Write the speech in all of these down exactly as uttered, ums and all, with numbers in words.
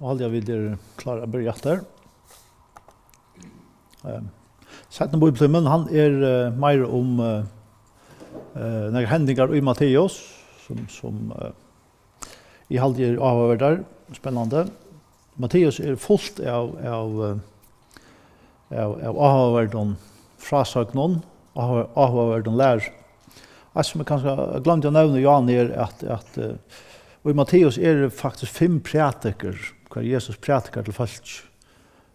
Nú haldi eg, at vit eru klár at byrja aftur. Ehm, seinni bíbliutímin, hann er, eh, meira um, eh, eh, nakrar hendingar í Matteus, sum, sum, eh, eg haldi er áhugaverdar, spennandi. Matteus er fult av, av, eh, av, av áhugaverdum frásøgnum, áhuga-, áhugaverdum læru. Eitt, sum eg kanska gloymdi at nevna, Johan, er, at, at, eh, í Matteus eru faktiskt fimm prædikur, har Jesus prædikar til fólk.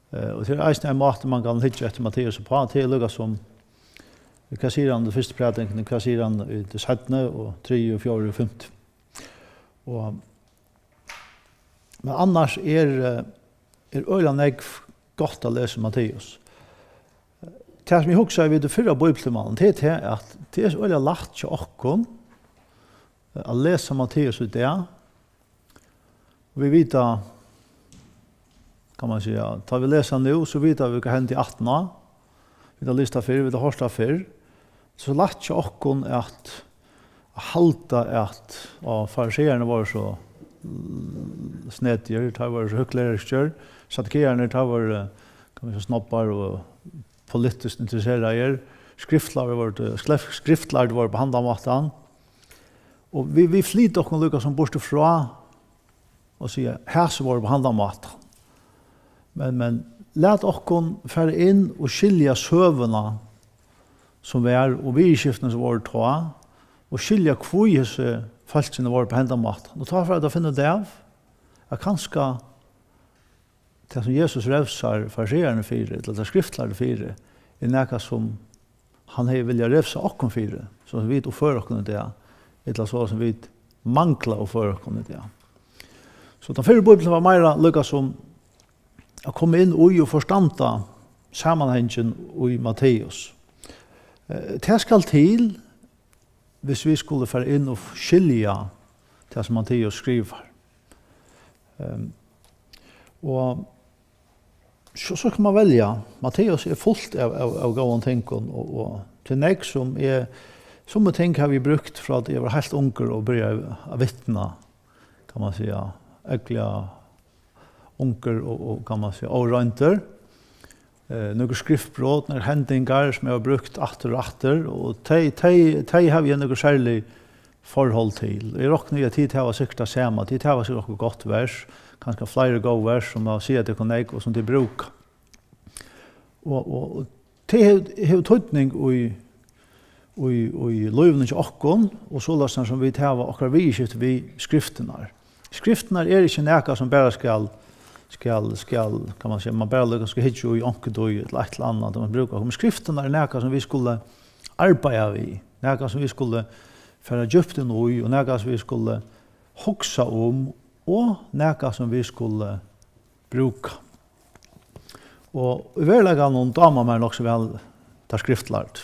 Eh, og tað er eisini ein máti, man kann hyggja eftir Matteus uppá. Tað er líka sum, hvat sigur hann í fyrstu prædikuni, hvat sigur hann í tí seinnu og triðju og fjórðu og fimtu. Og, men annars er, eh, er øgiliga nógv gott at lesa um Matteus. Tað, sum eg hugsaði við í fyrra bíbliutímanum, tað er tað, at tað er so øgiliga lætt hjá okkum at lesa Matteus í dag. Og vit vita, kann man siga, tá vit lesa nú, so vita vit, hvat hendi aftaná. Vit hava lisið tað fyrr, vit hava hoyrt tað fyrr. So lætt hjá okkum at halda, at, og fariseararnir vóru so, mm, snetjur, teir vóru so høgkleriskir, saddukeararnir, teir vóru, kann man siga, snobbar og politiskt interesseraðir, skriftlærdu vóru, skrif-, skriftlærdu vóru á handan mátan. Og vit, vit flyta okkum líka sum burtur frá og siga, hasi vóru á handan mátan. Men, men lat okkum fara inn og skilja søguna sum var, og viðurskiftini sum vóru tá, og skilja, hví hesi fólkini vóru á hendan mátan. Og tá fara vit at finna út av, at kanska tað, sum Jesus revsar fariseararnar fyri, ella teir skriftlærdu fyri, er nakað, sum hann hevði viljað revsa okkum fyri, so sum vit uppføra okkum í dag, ella so sum vit mangla at uppføra okkum í dag. So tann fyrri bíbliutímin var meira líka sum at koma inn í og forstanda samanhangin í Matteus. Eh, tað skal til, hvis vit skulu fara inn og skilja tað, sum Matteus skrivar. Ehm, og so, so skal man velja. Matteus er fult av, av, av góðum tingum, og, og til nógv sum er, summi ting havi eg brúkt frá tí eg var heilt ungur og byrjaði at vitna, kann man siga, ógvuliga ungur og, og, kann man siga, óroyndur. Eh, nøkur skriftbrot, nøkur hendingar sum eg havi brúkt aftur og aftur, og tey, tey, tey havi eg nøkur serlig forhold til. Eg rokni við, at tit hava sikkurt tað sama, tit hava sikkurt okkurt gott vers, kanska fleiri góð vers, sum hava siga tykkum nógv, og sum tit brúka. Og, og, og tað hevur, hevur týdning í, í, í lívinum hjá okkum, og soleiðis sum vit hava okkara viðurskifti við skriftirnar. Skriftirnar er ikki nakað sum bara skal, skal, skal, kann man siga, man bara líka skal hyggja í onkuntíð ella eitt ella annað, tá man brúkar. Men skriftirnar er nakað sum vit skulu arbeiða við, nakað sum vit skulu fara djúpt inn í, og nakað sum vit skulu hugsa um, og nakað sum vit skulu brúka. Og í veruleikanum dámar mær nokk so væl tær skriftlærdu.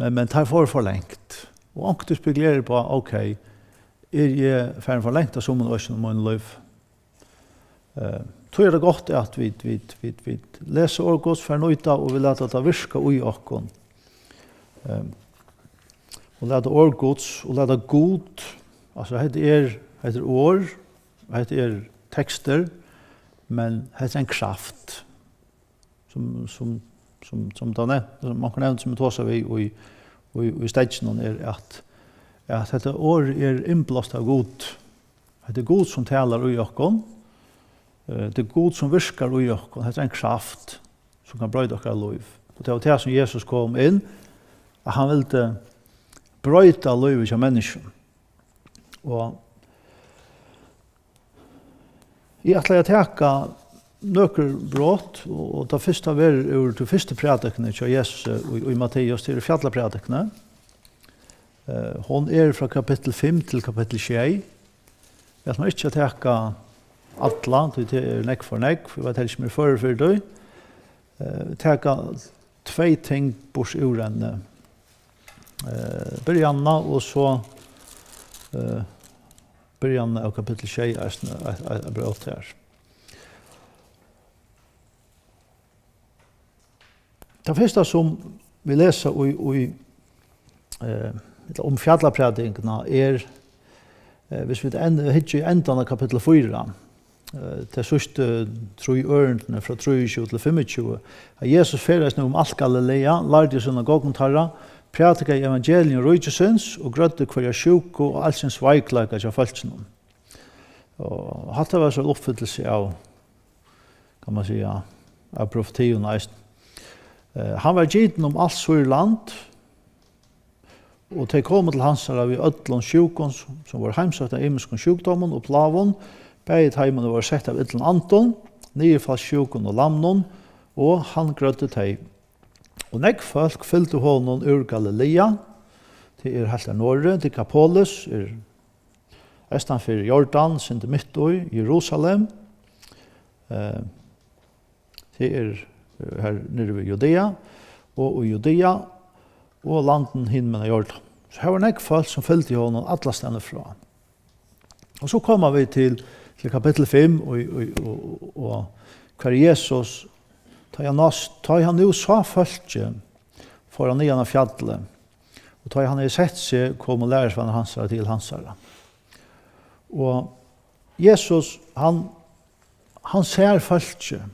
Men, men teir fóru for langt. Og onkuntíð spekuleri eg uppá, ok, eri eg farin for langt á summum økjum í mínum lívi? Eh, tí er tað gott, at vit, vit, vit, vit lesa orð Guds, fara at nýta, og vit lata tað virka í okkum. Eh, og lata orð Guds, og lata Gud, altso, hetta er, hetta er orð, hetta er tekstur, men hetta er ein kraft, sum, sum, sum, sum tað nevnt, sum onkur nevndi, sum eg tosaði við í, í, í steðginum, er, at, at hetta orð er innblást av Gud. Hetta er Gud, sum talar í okkum. Eh, tað er Gud, sum virkar í okkum. Hetta er ein kraft, sum kann broyta okkara lív. Og tað var tað, sum Jesus kom inn, at hann vildi broyta lívið hjá menniskjum. Og eg ætlaði at taka nøkur brot, og, og tað fyrsta verður úr tí fyrstu prædikuni hjá Jesusi í, í Matteus, tað er fjallaprædikuni. Eh, hon er frá kapittul fimm til kapittul sjey. Eg ætli mær ikki at taka alla, tí tað er nógv for nógv, eg veit helst ikki, um eg eri førur fyri tí. Eh, taka tvey ting burtur úr henni. Eh, byrjanina og so, eh, byrjanina av kapittul sjey eisini, eitt, eitt, eitt brot har. Tað fyrsta, sum vit lesa í, í, eh, ella um fjallaprædikuna, er, eh, hvis vit enn-, hyggja í endan av kapittul fýra, eh, tey síðstu trý ørindini frá trýogtjúgu til fimmogtjúgu, at Jesus ferðaðist nú um alt Galilea, lærdi í synagogum teirra, prædikaði evangelium ríkisins og grøddi hvørja sjúku og alskyns veikleika hjá fólkinum. Og hatta var so ein uppfyllelse av, kann man siga, av profetium eisini. Eh, hann var gitin um alt Sýrland, og tey komu til hansara við øllum sjúkum, sum, sum vóru heimsøkt av ymiskum sjúkdómum og plágum, bæði teimum, ið vóru sett av illum andum, niðurfallssjúkum og lamnum, og hann grøddi tey. Og nógv fólk fylgdu honum úr Galilea, tað er heilt har norðuri, Dekapolis er eystan fyri Jordan, sindur mitt í Jerusalem. Eh, tað er, eh, har niðri við Judea, og í Judea, og landinum hinumegin Jordan. So har var nógv fólk, sum fylgdu honum allastaðni frá. Og so koma vit til, til kapittul fimm, og, og, og, og hvar Jesus, tá hann, tá hann nú sá fólkið, fór hann niðan á fjallið, og tá hann hevði sett seg, komu lærisveinar hansara til hansara. Og Jesus, hann, hann sær fólkið.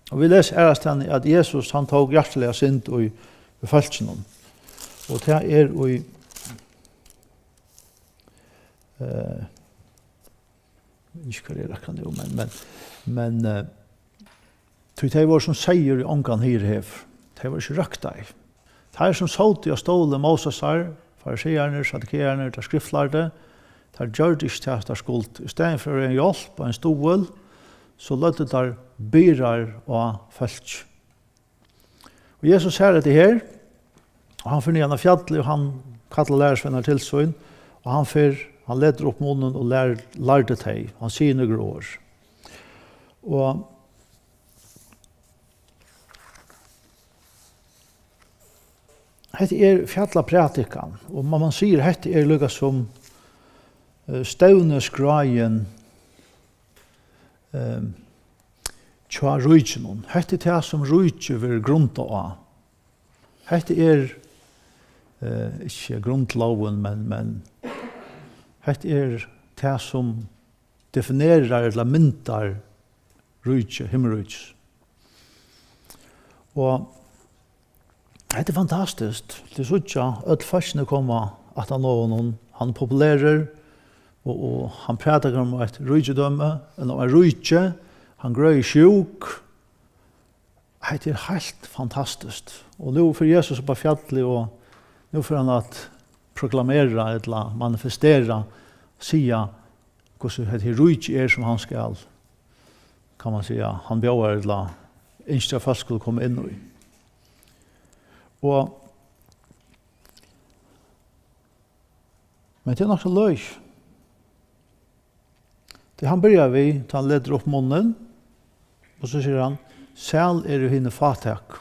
Og vit lesa aðrastaðni, at Jesus, hann tók hjartaliga synd í, í fólkinum. Og tað er í, eh, eg veit ikki, hvar er akkurát nú, men, men, men, eh, tí tey vóru sum seyður, ið ongan hirð hevur. Tey vóru ikki røktaði. Teir, sum sótu á stóli Mósesar, farisearnir, saddukearnir, teir skriftlærdu, teir gjørdu ikki tað, sum teir skuldu. Í staðin fyri at vera ein hjálp og ein stuðul, so løgdu teir byrðar á fólk. Og Jesus sær hetta her, og hann fer niðan á fjallið, og hann kallar lærisveinar til sín, og hann fer, hann letur upp munnin og lær, lærdi tey. Hann sigur nøkur orð. Og hetta er fjallaprædikan, og man, man sigur, hetta er líka sum, eh, stevnuskráin, eh, hjá ríkinum. Hetta er tað, sum ríkið verður grundað á. Hetta er, eh, ikki grundlógin, men, men hetta er tað, sum definerar ella myndar ríki, himmiríkis. Og hetta er fantastiskt. Tit síggja, øll fólkini koma aftan á honum. Hann er populerur, og, og hann prædikar um eitt ríkidømi, ella um eitt ríki. Hann greiðir sjúk. Hetta er heilt fantastiskt. Og nú fer Jesus upp á fjallið, og nú fer hann at proklamera ella manifestera, siga, hvussu hetta her ríki er, sum hann skal, kann man siga, hann bjóðar ella ynskir, at fólk skulu koma inn í. Og, men tað er nokk so løgið. Tað hann byrjar við, tá hann letur upp munnin, og so sigur hann: "Sæl eru hini fátæk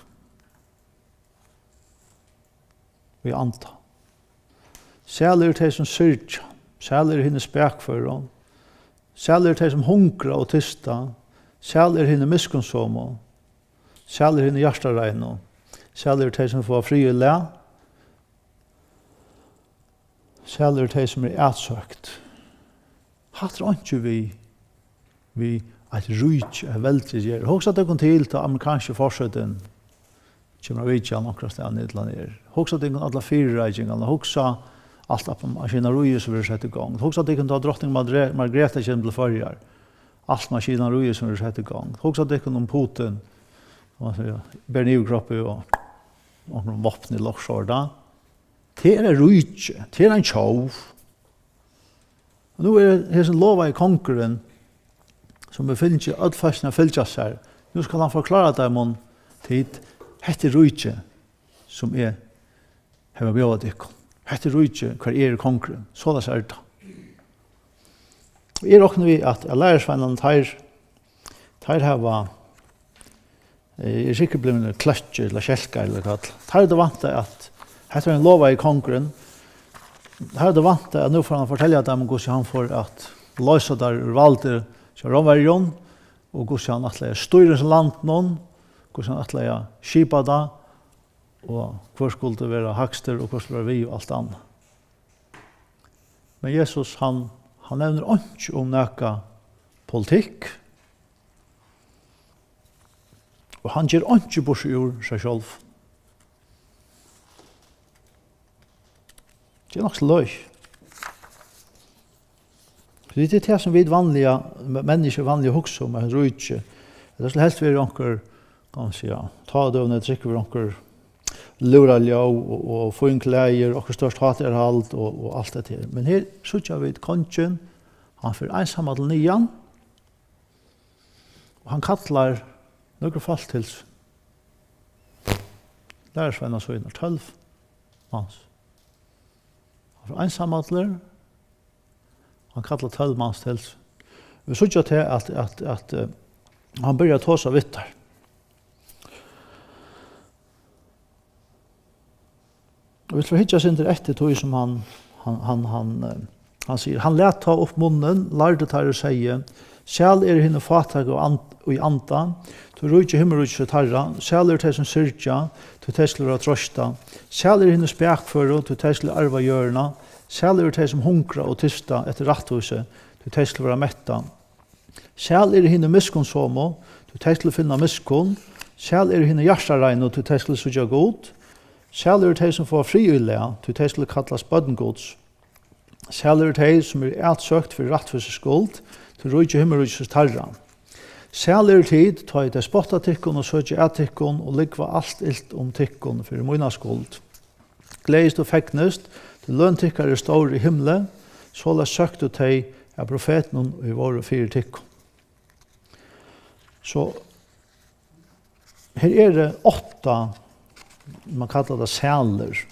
í anda. Sæl eru tey, sum syrgja. Sæl eru hini spakføru. Sæl eru tey, sum hungra og tysta. Sæl eru hini miskunnsomu. Sæl eru hini hjartareinu. Sæl eru tey, sum fáa frið í lag. Sæl eru tey, sum eru atsøkt." Hatta er einki við, við eitt ríki, eitt veldi at gera. Hugsið tykkum til, tá amerikanski forsetin kemur á vitjan onkra staðni, ella hann er. Hugsið tykkum allar fyrireikingarnar, hugsið alt av maskinaríið, sum verður sett í gongd. Hugsið tykkum, tá drotning Margre-, Margreta kemur til Føroyar. Alt maskinaríið, sum verður sett í gongd. Hugsið tykkum um Putin, man siga, ber niðurkroppi og onkrum vápni, loksorda. Tað er eitt ríki, tað er ein tjóð. Og nú er hesin lovaði kongurin, sum er fingið øll fólkini at fylgja sær, nú skal hann forklára teimum: "Tit, hetta er ríkið, sum eg havi at bjóða tykkum. Hetta er ríkið, har eg eri kongurin. Soleiðis er tað." Og eg rokni við, at, at lærisveinarnir, teir, teir hava, eh, eru sikkurt blivnir kløkkir ella skelkaðir ella hvat. Teir høvdu væntað, at hetta var ein lovaði kongurin. Teir høvdu væntað, at nú fór hann at fortelja teimum, hvussu hann fór at loysa teir úr valdi hjá Rómverjum, og hvussu hann ætlaði at stýra hesum landinum, hvussu hann ætlaði at skipa tað, og hvør skuldi vera hægstur, og hvør skuldi vera við, og alt annað. Men Jesus, hann, hann nevnir einki um nakað politikk, og hann ger einki burtur úr sær sjálvum. Tað er nokk so løgið. Tí tað er tað, sum vit vanliga, me-, menniskju vanliga hugsa um eitt ríki. At tað skal helst vera onkur, kann man siga, tá døgum er trúgv vera onkur lúraljóð og, og fín klæðir, okkurt stórt hátíðarhald og, og alt hetta her. Men her síggja vit kongin, hann fer einsamallur niðan, og hann kallar nøkur fólk til sín. Lærisveinar sínar, tólv mans. Hann fer einsamallur, hann kallar tólv mans til sín. Vit síggja til, at, at, at, eh, hann byrjar at tosa við teir. Og vit fara at hyggja eitt sindur eftir tí, sum hann, hann, hann, hann, eh, hann sigur. Hann læt tá upp munnin, lærdi teir og segði: Sæl eru hini fátæku and-, í anda, tí ríki himmiríkis er teirra. Sæl eru tey, sum syrgja, tí tey skulu verða troystað. Sæl eru hini spakføru, tí tey skulu arva jørðina. Sæl eru tey, sum hungra og tysta eftir rættvísi, tí tey skulu verða mettað. Sæl eru hini miskunnsomu, tí tey skulu finna miskunn. Sæl eru hini hjartareinu, tí tey skulu síggja Gud. Sæl eru tey, sum fáa frið í lag, tí tey skulu kallast børn Guds. Sæl eru tey, sum eru atsøkt fyri rættvísi skuld, tí ríki himmiríkis er teirra. Sæl eru tit, tá ið tey spotta tykkum og søkja at tykkum og lúgva alt ilt um tykkum fyri mína skuld. Gleðist og fegnist, tí løn tykkara er stór í himli, soleiðis søktu tey av profetunum, ið vóru fyri tykkum. So, her eru átta, man kallar tað sælir.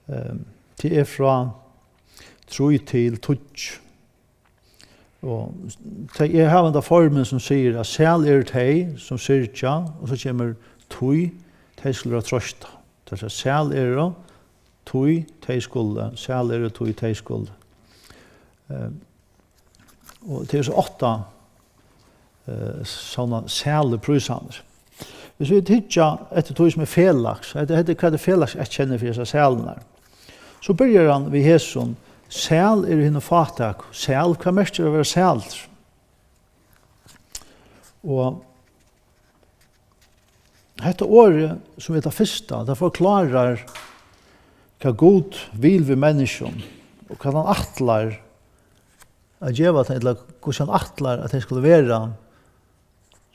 Ehm, tað er frá trý til tíggju. Og tey, eg havi henda formin, sum sigur, at sæl eru tey, sum syrgja, og so kemur, tí tey skulu verða troystað. Tað er, sæl eru, tí tey skulu, sæl eru, tí tey skulu. Eh, og tað er so átta, eh, sovorðnar sælu prísarnar. Hvis vit hyggja eftir tí, sum er felags, hetta, hetta er, hvat er felags einkennið fyri hesar sælirnar, so byrjar hann við hesum: Sæl eru hini fátæku. Sæl, hvat merkir at vera sælur? Og hetta orðið, sum er tað fyrsta, tað forklárar, hvat Gud vil við menniskjum, og hvat hann ætlar at geva teim, ella hvussu hann ætlar, at tey skulu vera,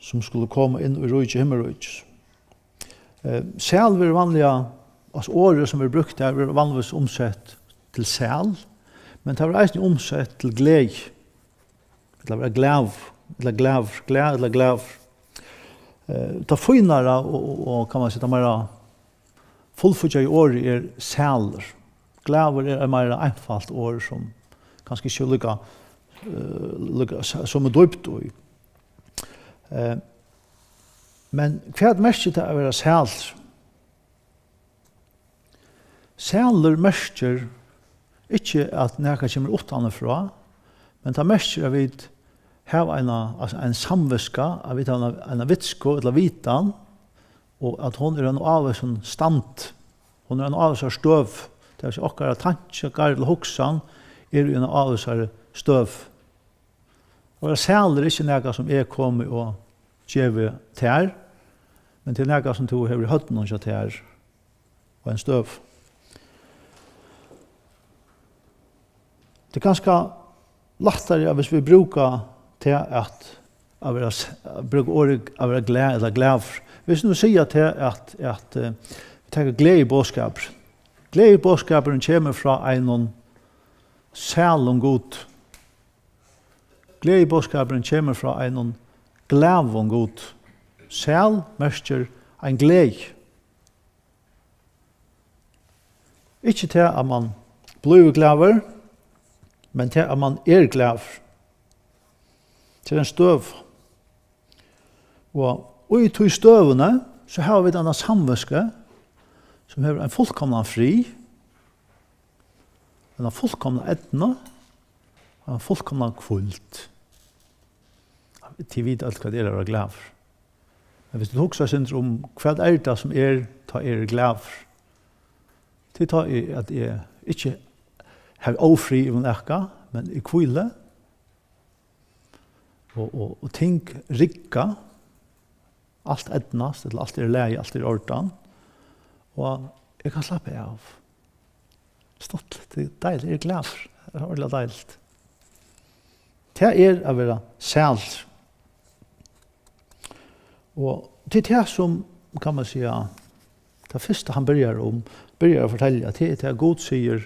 sum skulu koma inn í ríki himmiríkis. Eh, sæl verður vanliga, altso, orðið, sum verður brúkt har, verður vanligvis umsett til sæl, men tað verður eisini umsett til gleði, ella vera glaður, ella glaður, glaður, ella glaður. Eh, tað fínara og, og, og, kann man siga, tað meira fullfíggjaða orðið er sælur. Glaður er eitt meira einfalt orð, sum kanska ikki er líka, eh, líka s-, sum er dýpt í. Eh, men hvat merkir tað at vera sælur? Sælur merkir ikki, at nakað kemur uttanfrá, men tað merkir, at vit hava eina, altso, ein samvitska, at vit hava eina, eina vitsku ella vitan, og at hon er ein ávísin stand, hon er ein ávísar støð, tað vil siga, okkara tanki, garl og hugsan er í eini ávísari støð. At vera sælur er ikki nakað, sum eg komi og gevi tær, men tað er nakað, sum tú hevur í høvdinum hjá tær, og ein støð. Tað er kanska lættari, at hvis vit brúka tað at, at vera s-, at brúka orðið at vera glað ella glaður. Hvis nú siga tað at, at, eh, vit taka gleðiboðskapin. Gleðiboðskapurin kemur frá einum sælum Gud. Gleðiboðskapurin kemur frá einum glaðum Gud. Sæl merkir ein gleði. Ikki tað, at mann blívur glaður, men tað, at mann er glaður. Tað er ein støða. Og í tí støðuni, so hava vit eina samvitsku, sum hevur ein fullkomnan frið, eina fullkomna eydnu, og eina fullkomna hvíld. Tit vita øll, hvat er at vera glaður. Men hvis tú hugsar eitt sindur um, hvat er tað, sum er, tá eg eri glaður? Tað er tá, eg, at eg ikki havi ófrið um nakað, men eg hvíli. og, og, og ting rigga, alt eydnast, ella alt er í lagi, alt er í ordan, og eg kann slappa av. Stuttligt, tað er deiligt, eg eri glaður. Tað er ordiliga deiligt. Tað er at vera sælur. Og tað er tað sum, kann man siga, tað fyrsta hann byrjar um, byrjar at fortelja, tað er tað, at Gud sigur: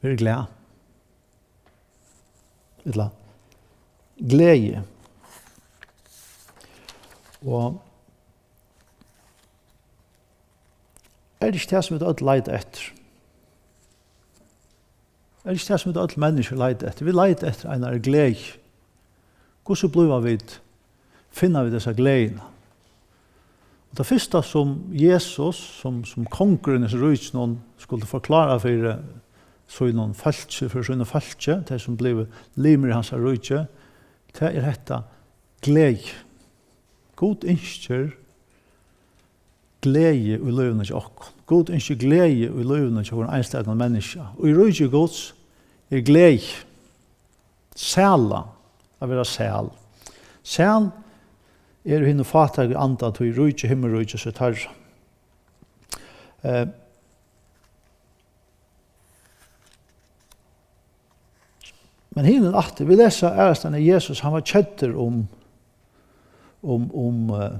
"Ver glað." Ella gleði. Og er tað ikki tað, sum vit øll leita eftir? Er tað ikki tað, sum vit øll menniskju leita eftir? Vit leita eftir einari gleði. Hvussu blíva vit, finna vit hesa gleðina? Og tað fyrsta, sum Jesus, sum, sum kongurin í hesum ríkinum, skuldi forklára fyri sínum fólki, fyri sínum fólki, tey, sum blivu limir í hansara ríki, tað er hetta: gleði. Gud ynskir gleði í lívinum hjá okkum. Gud ynskir gleði í lívinum hjá hvørjum einstakum menniskja. Í ríki Guds er gleði. Sæla, at vera sæl. Sæl eru hini fátæku í anda, tí ríki himmiríkis er teirra. Eh, men hinir aftur, vit lesa aðrastaðni, at Jesus, hann var keddur um, um, um, eh,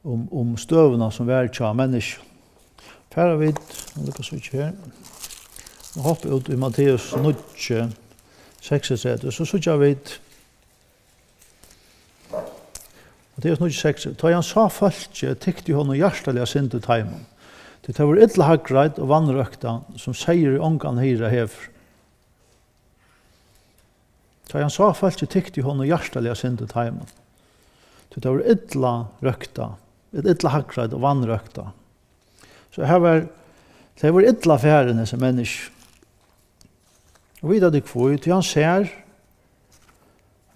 um, um støðuna, sum var hjá menniskjum. Fara vit, nú lukka so ikki her. Nú hoppa út í Matteus níggju, seksogtretivu, so síggja vit, Matteus níggju, seks: "Tá ið hann sá fólkið, tykti honum hjartaliga synd í teimum, tí tey vóru illa hagreidd og vanrøktað, sum seyður, ið ongan hirða hevur." Tá ið hann sá fólkið, tykti honum hjartaliga synd í teimum, tí tey vóru illa røktað, illa hagreidd og vanrøktað. So her var, tey vóru illa farin, hesi menniskju. Og vita tit hví? Tí hann sær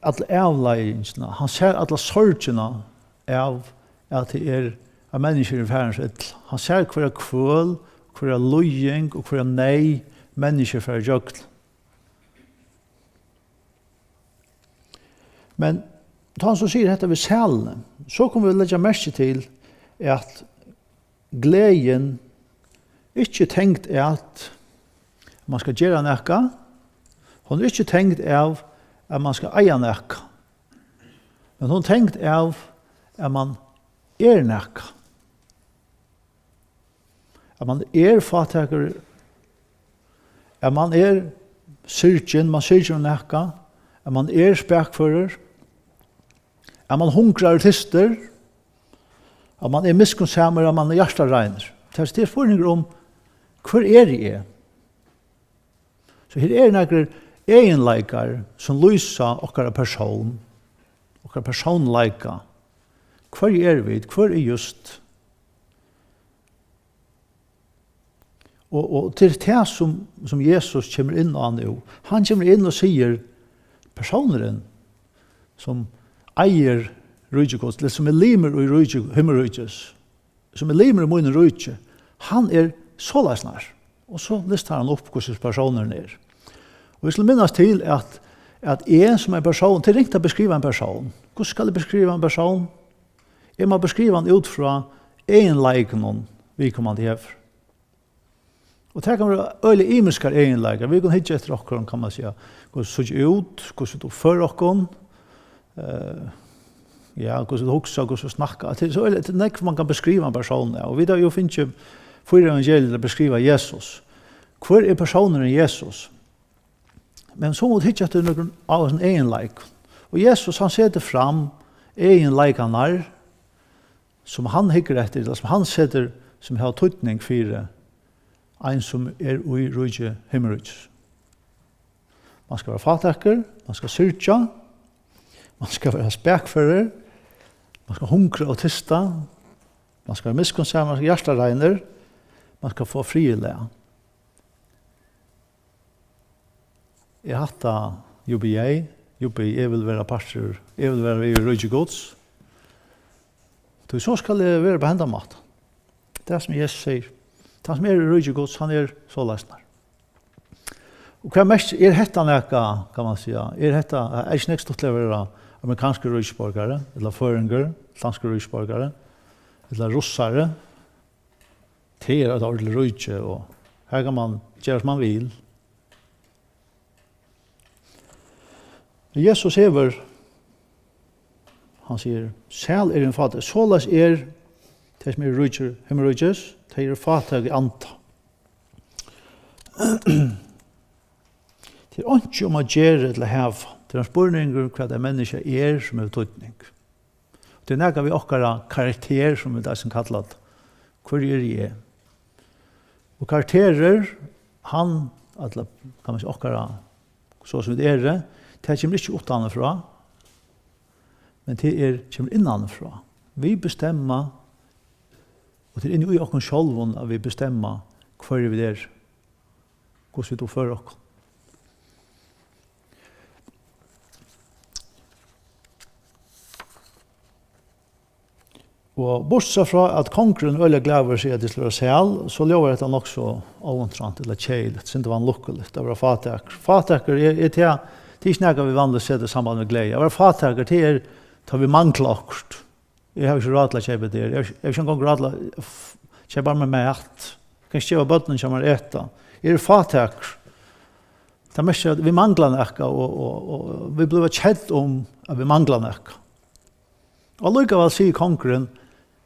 alla avleiðingina, hann sær alla sorgina av, at tað er, at menniskjur eru farin so illa. Hann sær hvørja kvøl, hvørja líðing og hvørja neyð menniskjur fara ígjøgnum. Men tá hann so sigur hetta við sæluni, so kunnu vit leggja merki til, at gleðin ikki er tengd at, at mann skal gera nakað. Hon er ikki tengd av, at mann skal eiga nakað. Men hon er tengd av, at mann er nakað. At mann er fátækur, at mann er syrgin, mann syrgir um nakað, at mann er spakførur, at mann hungrar og tystir, at mann er miskunnsamur, at mann er hjartareinur. Tað er, tað er spurningur um, hvør eri eg? So her eru nakrir eginleikar, sum lýsa okkara persón, okkara persónleika. Hvørji eru vit? Hvør er Júst? Og, og til tað, sum, sum Jesus kemur inn á nú. Hann kemur inn og sigur, persónurin, sum eigur ríki Guds, ella sum er limur í ríki himmiríkis, sum er limur í mínum ríki, hann er soleiðis nær. Og so listar hann upp, hvussu persónurin er. Og vit skulu minnast til, at, at eg sum ein persón, tað er ringt at beskriva ein persón. Hvussu skal eg beskriva ein persón? Eg má beskriva hann út frá eginleikunum, viðkomandi hevur. Og tað kann vera øgiliga ymiskar eginleikar. Vit kunnu hyggja eftir okkum, kann man siga, hvussu síggja út, hvussu vit uppføra okkum, eh, ja, hvussu vit hugsa, hvussu vit snakka. Tað er so øgiliga, tað er nógv, man kann beskriva ein persón av. Og vit hava jú fingið fýra evangelier til at beskriva Jesus. Hvør er persónurin Jesus? Men so mugu vit hyggja eftir nøkrum av hesum eginleikum. Og Jesus, hann setur fram eginleikarnar, sum hann hyggur eftir, ella sum hann setur, sum hava týdning fyri ein, sum er í ríki himmiríkis. Man skal vera fátækur, man skal syrgja, man skal vera spakførur, man skal hungra og tysta, man skal vera miskunnsamur, man skal hjartareinur, man skal fáa frið í lag. Er hatta jubileey? Jubbi, eg vil vera partur, eg vil vera við í ríki Guds. Tí so skal eg vera á hendan mátan. Tað sum Jesus sigur. Tann sum er í ríki Guds, hann er soleiðis nær. Og hvat merkir, er hetta nakað, kann man siga, er hetta, er ikki nógv stuttligt at vera amerikanskur ríkisborgari, ella føroyingur, danskur ríkisborgari, ella russari? Tað er eitt ordiligt ríki, og har kann man gera sum man vil. Jesus hevur, hann sigur, sæl er hin fátæk. Soleiðis er tey, sum eru ríkir himmiríkis, tey eru fátæk í anda. Tað er einki um at gera ella hava. Tað er ein spurningur, hvat eitt menniskja er, sum hevur týdning. Tað er nakað við okkara karakter, sum vit eisini kalla tað. Hvør eri eg? Og karakterir, hann, ella, kann man siga, okkara, so sum vit eru, tað kemur ikki uttanfrá, men tað er, kemur innanfrá. Vit bestemma, og tað er inni í okkum sjálvum, at vit bestemma, hvørji vit eru, hvussu vit uppføra okkum. Og bortsett frá, at kongurin er øgiliga glaður, siga, at tað skal vera sæl, so ljóðar hetta nokk so óinteressant ella keðiligt, sindur vanlukkuligt at vera fátækur. Fátækur er, er tað, tað er ikki nakað, vit vanliga seta í samband við gleði. At vera fátækur, tað er, tá vit mangla okkurt. Eg havi ikki ráð til at keypa tað her. Eg havi, eg havi ikki eingong ráð til at f-, keypa mær mat. Eg kann ikki geva børnunum hjá mær at eta. Eg eri fátækur. Tað merkir, at vit mangla nakað, og, og, og vit blíva kedd um, at vit mangla nakað. Og allíkavæl sigur kongurin,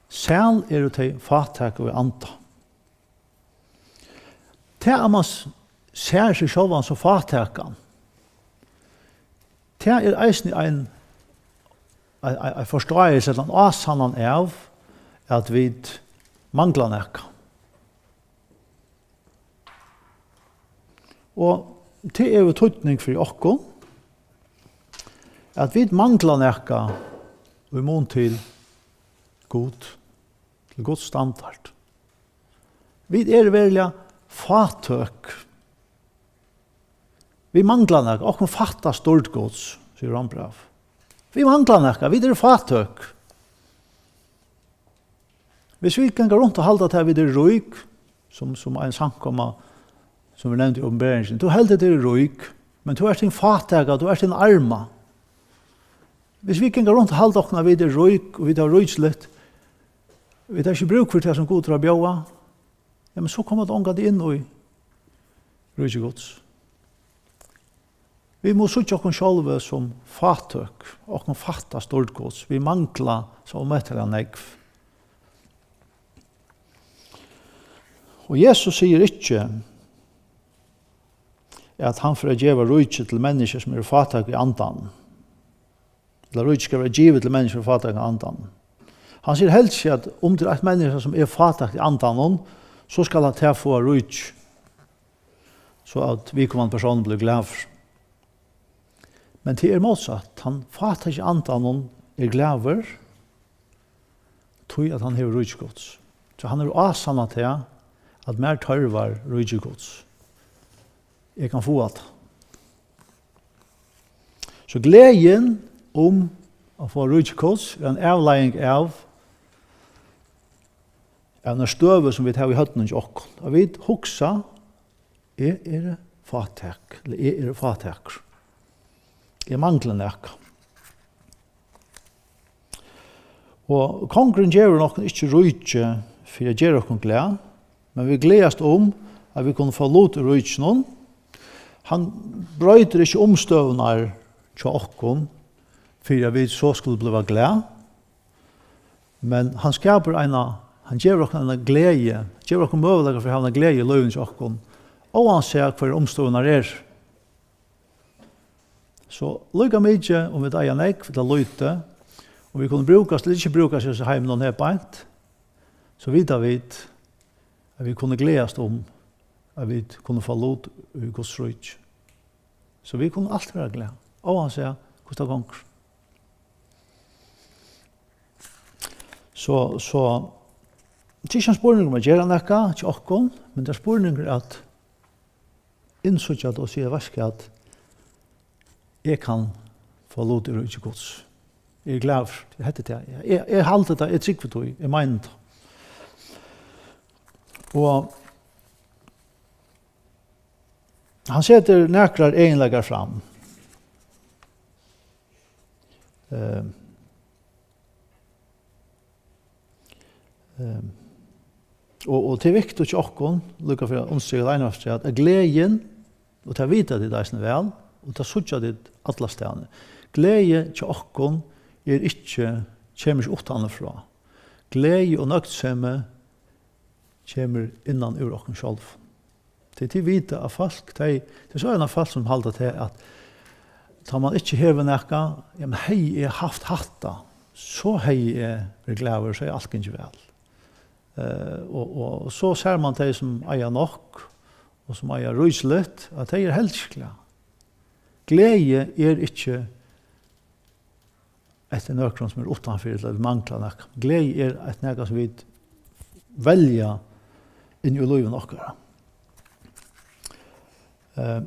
sæl eru tey fátæku í anda. Tað, at man s-, sær seg sjálvan sum fátækan, tað er eisini ein, ein, ein, ein forståelse, ella ein ásannan av, at vit mangla nakað. Og tað hevur týdning fyri okkum, at vit mangla nakað í mun til Gud, til Guds standard. Vit eru veruliga fátøk. Vit mangla nakað. Okkum fattar dýrd Guds, sigur Rómbrævið. Vit mangla nakað. Vit eru fátøk. Hvis vit ganga runt og halda, at vit eru rík, sum, sum ein samkoma, sum er nevnd í Opinberingini, tú heldur, at tú ert rík, men tú ert hin fátæka, tú ert hin arma. Hvis vit ganga runt og halda okkum, at vit eru rík, og vit hava ríkisligt, vit hava ikki brúk fyri tað, sum Gud hevur at bjóða, ja, men so koma vit ongantíð inn í ríki Guds. Vit mugu síggja okkum sjálv sum fátøk, okkum fattar dýrd Guds. Vit mangla so ómetaliga nógv. Og Jesus sigur ikki, at hann fer at geva ríki til menniskju, sum eru fátæk í andanum. Ella ríkið skal vera givið til menniskju, fátæk í andanum. Hann sigur helst ikki, at um tað er eitt menniskja, sum er fátækt í andanum, so skal hann tað fáa ríki, so at viðkomandi persónur blívur glaður. Men tað er mótsatt. Tann fátæki í andanum er glaður, tí at hann hevur ríki Guds. So hann hevur ásannað tað, at mær tørvar ríki Guds. Eg kann fáa tað. So gleðin um at fáa ríki Guds er ein avleiðing av, av eini støðu, sum vit hava í høvdinum hjá okkum. At vit hugsa, eg eri fátæk, ella eg eri fátækur. Eg mangli nakað. Og kongurin gevur okkum ikki ríki fyri at gera okkum glað, men vit gleðast um, at vit kunnu fáa lut í ríkinum. Hann broytir ikki umstøðurnar hjá okkum, fyri at vit so skulu blíva glað, men hann skapar eina, hann gevur okkum eina gleði, gevur okkum møguleika fyri at hava eina gleði í lívinum hjá okkum, óansæð hvørjar umstøðurnar eru. So líka mikið, um vit eiga nógv ella lítið, um vit kunnu brúkast ella ikki brúkast í hesum heiminum her beint, so vita vit, at vit kunnu gleðast um, at vit kunnu fáa lut í Guds ríki. So vit kunnu altíð vera glað, óansæð hvussu tað gongur. So, so, tað er ikki ein spurningur um at gera nakað hjá okkum, men tað er spurningur at innsíggja tað og siga, veitst hvat, eg kann fáa lut í ríki Guds. Eg eri glaður, hetta er tað. Eg, eg haldi tað, eg trúgvi tí, eg meini tað. Og Hann setir nakrar eginleikar fram. Eh, eh, og, og tað er viktigt hjá okkum, líka fyri at undirstrika tað eina aftur, at, at gleðin, og tað vita tit eisini væl, og tað síggja tit allastaðni. Gleði hjá okkum er ikki, kemur ikki uttanfrá. Gleði og nøgdsemi kemur innan úr okkum sjálvum. Tey, tit vita, at fólk, tey, tað er so eina fólk, sum halda til, at tá man ikki hevur nakað, ja, men hevði eg havt hatta, so hevði eg verið glaður, so hevði alt gingið væl. Eh, og, og, og so sær man tey, sum eiga nokk, og sum eiga ríkiligt, at tey eru helst ikki glað. Gleði er ikki eftir nøkrum, sum er uttanfyri, ella vit mangla nakað. Gleði er eitt nakað, sum vit velja inn í lívinum okkara. Eh,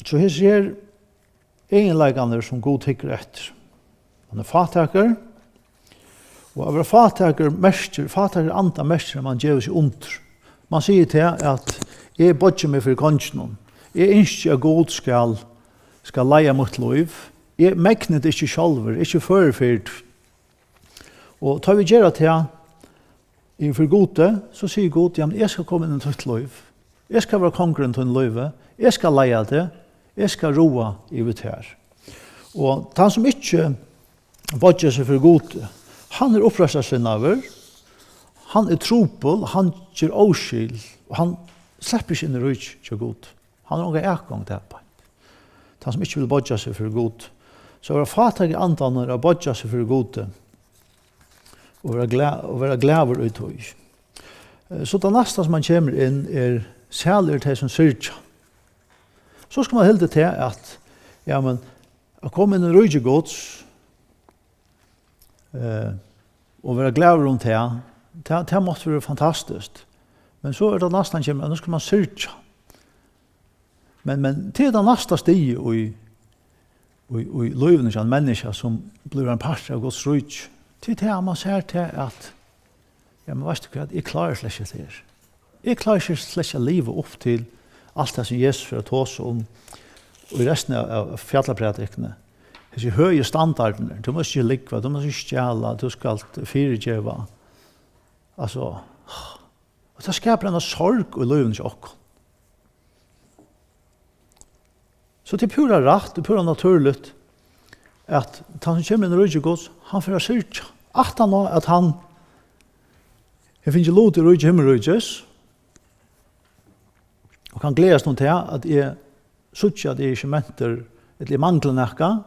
so hesir her eginleikarnir, sum Gud hyggur eftir. Hann er fátækur, og at vera fátækur merkir, fátækur anda merkir, at man gevur seg undir. Man sigur til, at eg boygi meg fyri konginum. Eg ynski, at Gud skal, skal leiða mítt lív. Eg megni tað ikki sjálvur, eg eri ikki førur fyri tað. Og tá vit gera tað yvir fyri Gudi, so sigur Gud, ja, men eg skal koma inn í títt lív. Eg skal vera kongurin í tínum lívi. Eg skal leiða teg. Eg skal ráða yvir tær. Og tann, sum ikki boyggja seg fyri Gudi, hann er uppreistarsinnaður, hann er trupul, hann ger óskil, og hann sleppur ikki inn í ríkið hjá Gudi. Hann hevur onga atgongd har beint. Tann, sum ikki vil boyggja seg fyri Gudi. So at vera fátækur í andanum er at boyggja seg fyri Gudi og vera gla-, og vera glaður í tí. Eh, so tað næsta, sum hann kemur inn, er: Sælir eru tey, sum syrgja. So skal man halda til at, ja, men, at koma inn í ríki Guds, eh, og vera glaður um tað, tað, tað mátti vera fantastiskt. Men so er tað næstan kemur, at nú skal man syrgja. Men, men tað er tað næsta stigið í, í, í lívinum hjá einum menniskja, sum blívur ein partur av Guds ríki. Tað er tað, at man sær tað, at, ja, men veitst tú hvat, eg klári slett ikki hetta her. Eg klári ikki slett ikki at liva upp til alt tað, sum Jesus fer at tosa um í restina av, av fjallaprædikuni. Hesi høgu standardarnir. Tú mást ikki lúgva, tú mást ikki stjala, tú skalt fyrigeva. Altso, og tað skapar eina sorg í lívinum hjá okkum. So tað er púra rætt, tað er púra natúrligt, at tann, sum kemur inn í ríki Guds, hann fer at syrgja. Aftan á, at hann hevur fingið lut í ríki himmiríkis, og kann gleðast um tað, at eg síggi, at eg eri ikki mentur, ella eg mangli nakað,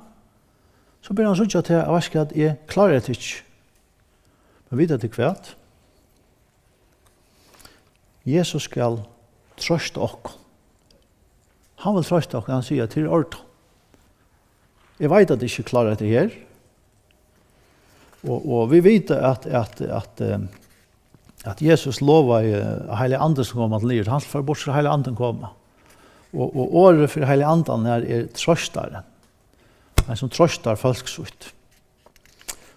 so byrjar hann at síggja tað, at, veitst tú hvat, eg klári hetta ikki. Men vita tit hvat? Jesus skal trøsta okkum. Hann vil trøsta okkum, hann sigur, at tað er í ordan. Eg veit, at eg ikki klári hetta her. Og, og vit vita, at, at, at, eh, at Jesus lovaði, at Heilagi Andin skal koma til niður. Hann skal fara burtur, so Heilagi Andin koma. Og, og orðið fyri Heilaga Andan her er trøstari. Ein, sum trøstar fólk sítt.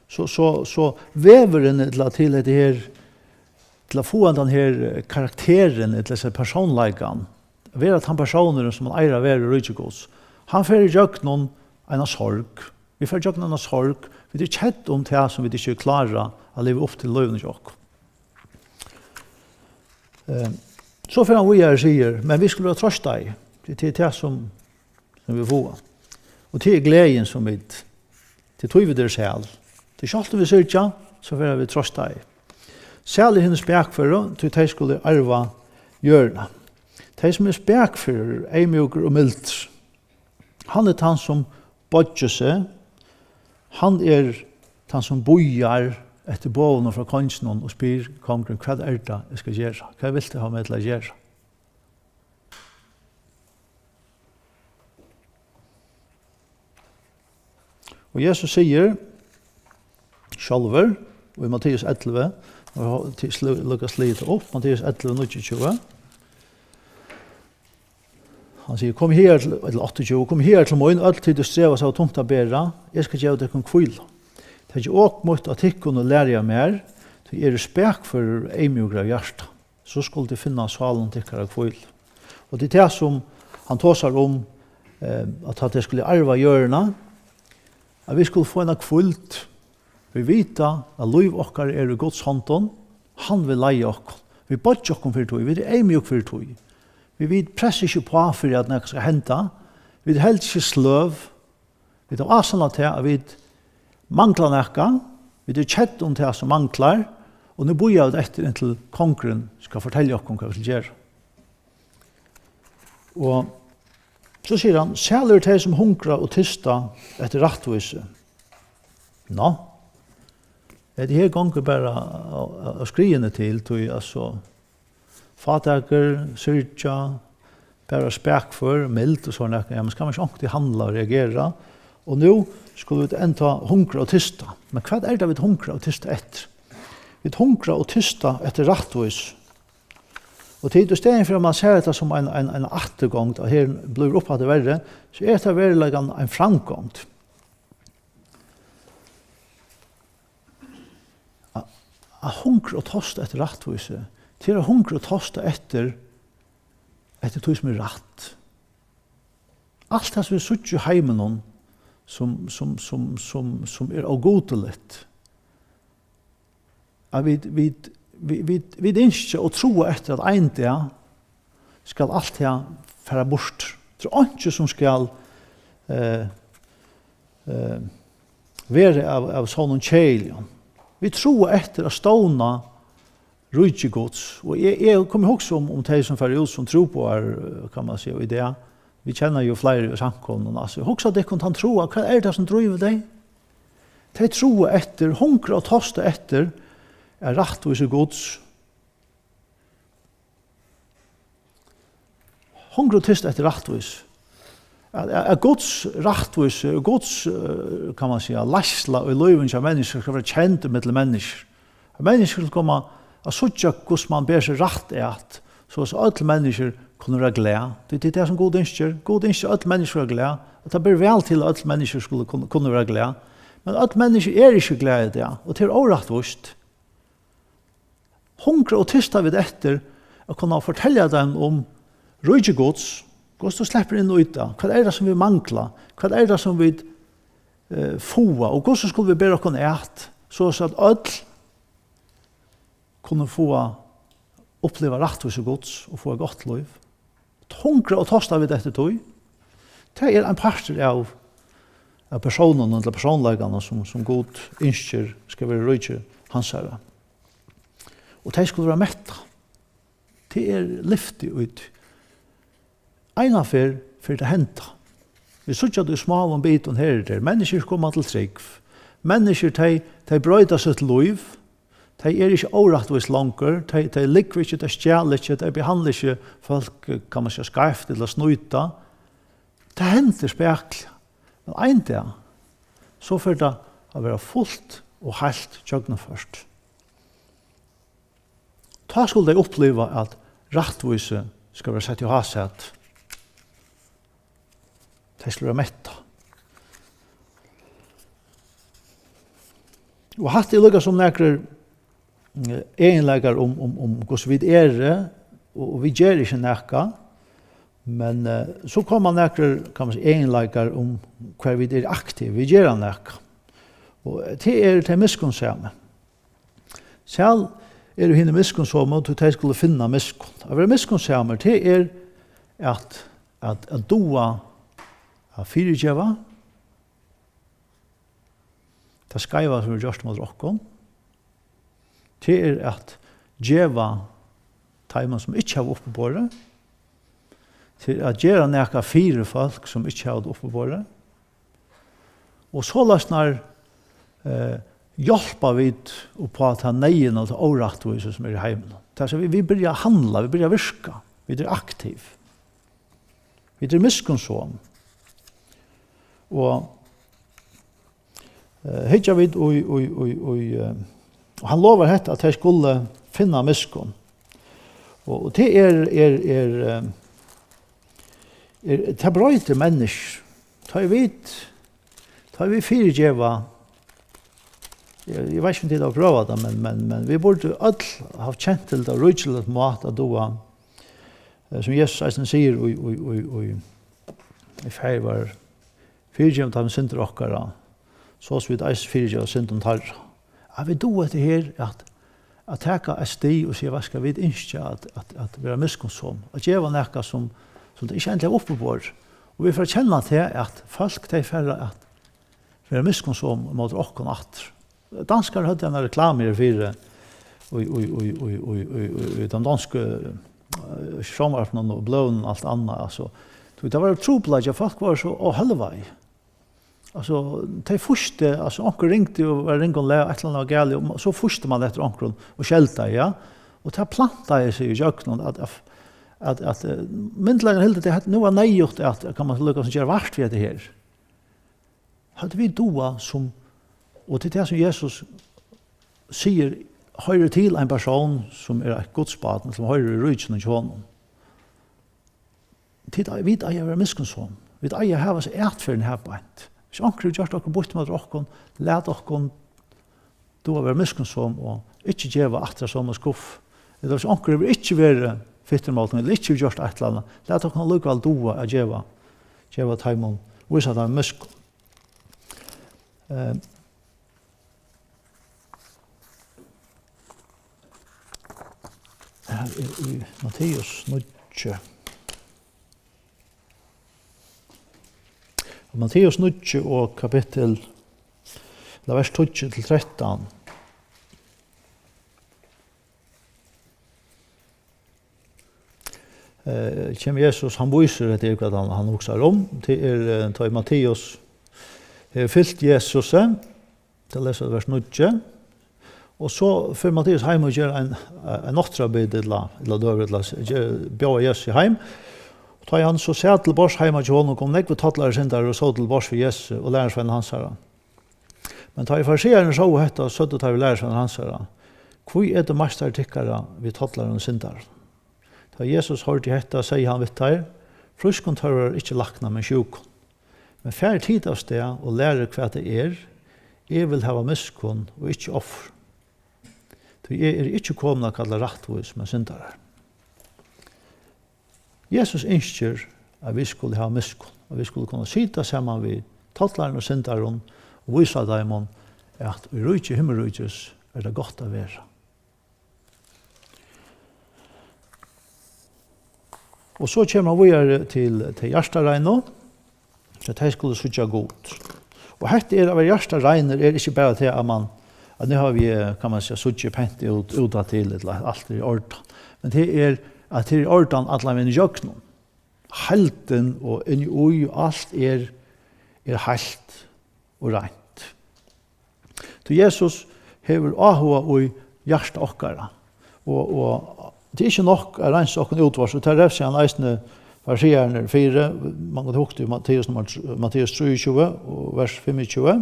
So, so, so vegurin til at, til hetta her, til at fáa hendan her, eh, karakterin, ella hesa persónleikan, vera tann persónurin, sum man eigur at vera í ríki Guds, hann fer ígjøgnum eina sorg. Vit fara ígjøgnum eina sorg. Vit eru kedd um tað, sum vit ikki klára at liva upp til í lívinum hjá okkum. Eh, so fer hann víðari og sigur, men vit skulu vera trøstaði. Tað er tað, sum sum vit fáa. Og tað er gleðin, sum vit, tað er tí, vit eru sæl. Tað er sjálvt, um vit syrgja, so verða vit trøstaði. Sælir hinir spakføru, tí tey skulu arva jørðina. Tey, sum eru spakførir, eyðmjúkir og mildir. Hann er tann, sum boyggir seg. Hann er tann, sum bíðar eftir boðunum frá konginum og spyr kongurin: Hvat er tað, eg skal gera? Hvat vilt tú hava meg til at gera? Og Jesus sigur sjálvur í Matteus ellivu, og tit slu-, Lukas slítur upp, Matteus ellivu, níggjuogtjúgu. Hann sigur: Kom her til, ella áttaogtjúgu, kom her til mín, øll tit, ið strevast av tungt at bera, eg skal geva tykkum hvílu. Takið ok mítt á tykkum og lærið av mær, tí eg eri spakførur og eyðmjúkur av hjarta. so skulu tit finna sálum tykkara hvílu. Og tað er tað, sum hann tosar um, eh, at tá tey skulu arva jørðina, at vit skulu fáa eina hvíld. Vit vita, at lív okkara er í Guds hondum. Hann vil leiða okkum. Vit boyggja okkum fyri tí. Vit eru eyðmjúk fyri tí. Vit, vit pressa ikki uppá fyri, at nakað skal henda. Vit eru helst ikki sløv. Vit hava ásannað tað, at vit mangla nakað. Vit eru kedd um tað, sum manglar. Og nú bíða vit eftir, inntil kongurin skal fortelja okkum, hvat vit skulu gera. Og so sigur hann: "Sælir eru tey, sum hungra og tysta eftir rættvísi." Nå, hetta her gongur bara av, av, av skriðuni til, tí, altso, fátækur, syrgja, bara spakførur, mild og sovorðið nakað. Ja, men skal man ikki onkuntíð handla og reagera? Og nú skulu vit enntá hungra og tysta. Men hvat er tað, vit hungra og tysta eftir? Vit hungra og tysta eftir rættvísi. Og tí, í staðin fyri at man sær hetta sum ein, ein, ein afturgongd, og her blívur uppaftur verri, so er hetta veruleikan ein framgongd. At, at hungra og tosta eftir rættvísi, tað er at hungra og tosta eftir, eftir tí sum er rætt. Alt tað sum vit síggja í heiminum, sum, sum, sum, sum, sum er ógudiligt, at vit, vit, vit, vit, vit ynskja og trúa eftir, at ein dag skal alt tað fara burtur. Tað er einki, sum skal, eh, eh, vera av, av sovorðnum keðiligum. Vit trúa eftir at stovna ríki Guds. Og eg, eg kom at hugsa um, um tey, sum fara út sum trúboðar, eh, kann man siga, í dag. Vit kenna jú fleiri í samkomuni. Altso, hugsa tykkum tann trúa, hvat er tað, sum drívur tey? Tey trúa eftir, hungra og tosta eftir, at rættvísi Guds. Hungra og tysta eftir rættvísi. At, at, at Guds rættvísi, Guds, eh, kann man siga, leiðsla í lívinum hjá menniskjum skal vera kend millum menniskjur. At menniskjur skulu koma at síggja, hvussu man ber seg rætt at, so at øll menniskjur kunnu vera glað. Tí tað er tað, sum Gud ynskir. Gud ynskir, at øll menniskjur vera glað, og tað ber væl til, at øll menniskjur skulu kunnu, kunnu vera glað. Men øll menniskju eru ikki glað í dag, og tað er órættvíst. Hungra og tysta vit eftir at kunna fortelja teimum um ríki Guds, hvussu tú sleppur inn í tað, hvat er tað, sum vit mangla, hvat er tað, sum vit, eh, fáa, og hvussu skulu vit bera okkum at, so at øll kunnu fáa, uppliva rættvísi Guds og fáa gott lív. Hungra og tosta vit eftir tí. Tað er ein partur av, av persónunum, ella persónleikanum, sum, sum Gud ynskir skal vera ríki hansara. Og tey skulu vera mettað. Tað er lyfti í tí. Eina ferð fer tað at henda. Vit síggja tað í smáum bitum her og har. Menniskjur koma til trúgv. Menniskjur, tey, tey broyta sítt lív. Tey eru ikki órættvís longur. Tey, tey lúgva ikki, tey stjala ikki, tey behandla ikki fólk, kann man siga, skeivt ella snýta. Tað hendir spakuliga. Men ein dag, so fer tað at vera fult og heilt gjøgnumført. Tá skulu tey uppliva, at rættvísi skal vera sett í hásæti. Tey skulu vera mettað. Og hatta er líka sum nakrir, eh, eginleikar um, um, um hvussu vit eru, og, og vit gera ikki nakað. Men, eh, so koma nakrir, kann man siga, eginleikar um hvar vit eru aktiv. Vit gera nakað. Og tað eru tey miskunnsami. Sæl eru hini miskunnsomu, tí tey skulu finna miskunn. At vera miskunnsamur, tað er at, at, at duga at fyrigeva tað skeiva, sum er gjørt móti okkum. Tað er at geva teimum, sum ikki hava uppiborið. Tað er at gera nakað fyri fólk, sum ikki hava tað uppiborið. Og soleiðisnar, eh, hjálpa vit upp á ta neyðina og ta órættvísu, sum er í heiminum. Tað er, so vit, vit byrja at handla, vit byrja at virka, vit eru aktiv. Vit eru miskunnsom. Og, eh, hyggja vit í, í, í, í, eh, og hann lovar hetta, at tey skulu finna miskunn. Og, og tað er, er, er, eh, er, tað broytir menniskju. Tá ið vit, tá ið vit fyrigeva Eg, eg veit ikki, um tit hava prøvað tað, men, men, men vit burdu øll havt kent til tað ríkiliga máta at duga, eh, sum Jesus eisini sigur í, í, í, í, í Faðir vár, fyrigev teimum syndir okkara, so sum vit eisini fyrigeva syndum teirra. At vit duga hetta her, at, at taka eitt stig og siga, hvat skal vit ynskja at, at, at vera miskunnsom, at geva nakað sum, sum tað ikki endiliga er uppiborið. Og vit fara at kenna til, at fólk, tey fara at vera miskunnsom móti okkum aftur. Danskar høvdu eina reklamu her fyri í, í, í, í, í, í, í, í teimum donsku, eh, sjónvarpinum og bløðunum og alt annað, altso. Tí tað var trupulleiki, at fólk vóru so á hølvaði. Altso, tey fýstu, altso, onkur ringdi og var í ringum lag, eitt ella annað var galið, og so fýsti mann eftir onkrum og skeldaði, ja. Og tað plantaði seg ígjøgnum, at, at, at, at, eh, myndugleikarnir hildu, at nú var neyðugt at, kann man líka sum gera vart við hetta her. Høvdu vit dugað sum, og til tað sum Jesus sigur, hoyrir til ein persón sum er eitt Guds barn, sum hoyrir í ríkinum hjá honum. Tit, vit eiga at vera miskunnsom. Vit eiga at hava hesa atferðina her beint. Hvis onkur hevur gjørt okkurt býtt móti okkum, lat okkum duga at vera miskunnsom og ikki geva aftur av somu skuff. Ella hvis onkur hevur ikki verið fittur móti okkum, ella ikki hevur gjørt eitt ella annað, lat okkum allíkavæl duga at geva, geva teimum, vísa teimum miskunn. Eh, her er í Matteus níggju. Matteus níggju og kapittul, ella vers tíggju til trettan. Eh, kemur Jesus, hann vísir, hetta er hvat hann, hann hugsar um. Tað er, eh, tá ið Matteus hevur fylgt Jesusi, tað lesa vers níggju. Og so fer Matteus heim og ger ein, ein nátturðabit, ella, ella døgurða, ella s-, ger, bjóðar Jesusi heim. Og tá ið hann so sat til borðs heima hjá honum, komu nógvir tollarar og syndarar og sótu til borðs við Jesusi og lærisveinum hansara. Men tá ið fariseararnir sóu hetta, søgdu teir við lærisveinar hansara: Hví etur meistari tykkara við tollarum og syndarum? Tá Jesus hoyrdi hetta, segði hann við teir: Frískum tørvar ikki lækna, men sjúkum. Men farið tit av stað og lærið, hvat tað er: Eg vil hava miskunn og ikki offur. Tí eg eri ikki komin at kalla rættvís, men syndarar. Jesus ynskir, at vit skulu hava miskunn, at vit skulu kunna sita saman við tollarum og syndarum og vísa teimum, at í ríki himmiríkis er tað gott at vera. Og so kemur hann víðari til tey hjartareinu, so tey skulu síggja Gud. Og hetta er at vera hjartareinur, er ikki bara tað, at mann, at nú havi eg, kann man siga, síggi pent út, út at til, ella alt er í ordan. Men tað er, at tað er í ordan allan vegin ígjøgnum. Heildin og inn í, alt er, er heilt og reint. Tí Jesus hevur áhuga í hjarta okkara. Og, og tað er ikki nokk at reinsa okkum útvortis, og tað revsir hann eisini fariseararnar fyri. Man kundi hugt í Matteus nummar tr-, Matteus trýogtjúgu og vers fimmogtjúgu,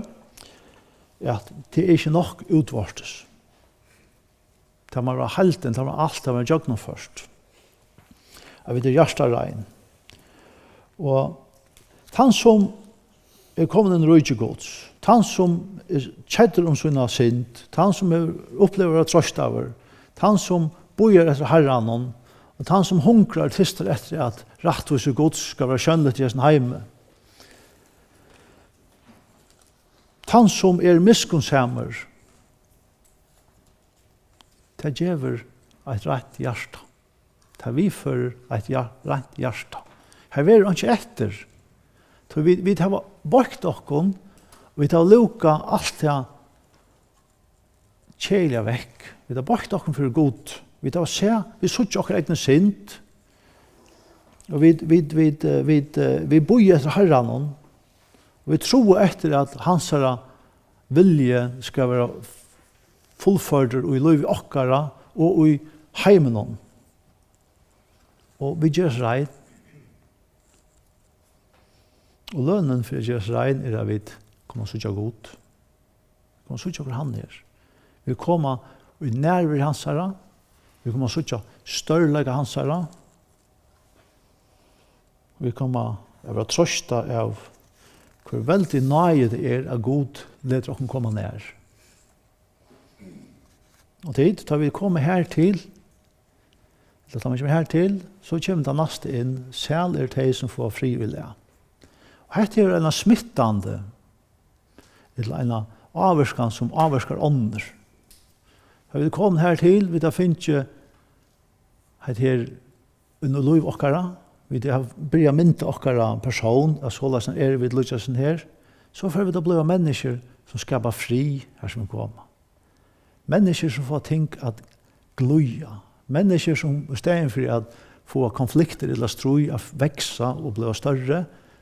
at tað er ikki nokk útvortis. Tað má vera heildin, tað má alt, tað má vera gjøgnumført. At vit eru hjartarein. Og tann sum er komin inn í ríki Guds, tann sum er keddur um sína synd, tann sum hevur upplivað at vera troystaður, tann sum bíðar eftir Harranum, og tann sum hungrar og tystar eftir at rættvísi Guds skal vera sjónligt í hesum heimi, tann sum er miskunnsamur, tað gevur eitt reint hjarta. Tað viðførir eitt hjar-, reint hjarta. Har verður einki eftir. Tí vit, vit hava boygt okkum, og vit hava lúkað alt tað keðiliga vekk. Vit hava boygt okkum fyri Gud. Vit hava sæð, vit síggja okkara egnu synd. Og vit, vit, vit, eh, vit, eh, vit bíða eftir Harranum. Og vit trúðu eftir, at hansara vilji skal vera fullførdur í lívi okkara og í heiminum. Og vit gerast rein. Og lønin fyri at gerast rein er, at vit koma at síggja Gud. Vit koma at síggja, hvør hann er. Vit koma í nærveru hansara. Vit koma at síggja stórleika hansara. Vit koma at vera troystað av, hvør veldig náði tað er, at Gud letur okkum koma nær. Og tit, tá vit koma her til, ella tá man kemur her til, so kemur tað næsta inn: "Sæl eru tey, sum fáa frið í lag." Og hetta hevur eina smittandi, ella eina ávirkan, sum ávirkar onnur. Tá vit koma her til, vit hava fingið hetta her inn í lív okkara, vit hava byrjað at mynda okkara persón, at soleiðis eru vit líkasum her, so fara vit at blíva menniskjur, sum skapa frið, har sum vit koma. Menniskjur, sum fáa ting at glíða. Menniskjur, sum í staðin fyri at fáa konfliktir ella stríð at vaksa og blíva størri,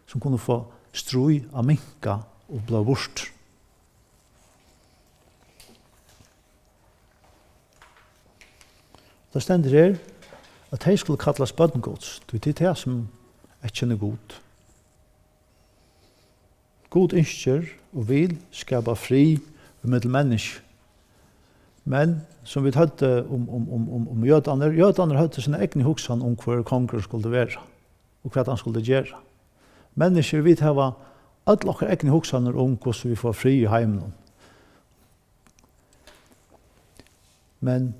sum kunnu fáa stríð at minka og blíva burtur. Tað stendur her, at tey skulu kallast børn Guds, tí tað er tað, sum eyðkennir Gud. Gud ynskir og vil skapa frið ímillum menniskju. Men, sum vit høvdu um, um, um, um, um jødarnar, jødarnar høvdu sína egnu hugsan um, hvør kongurin skuldi vera, og hvat hann skuldi gera. Menniskjur, vit hava øll okkara egnu hugsanir um, hvussu vit fáa frið í heiminum. Men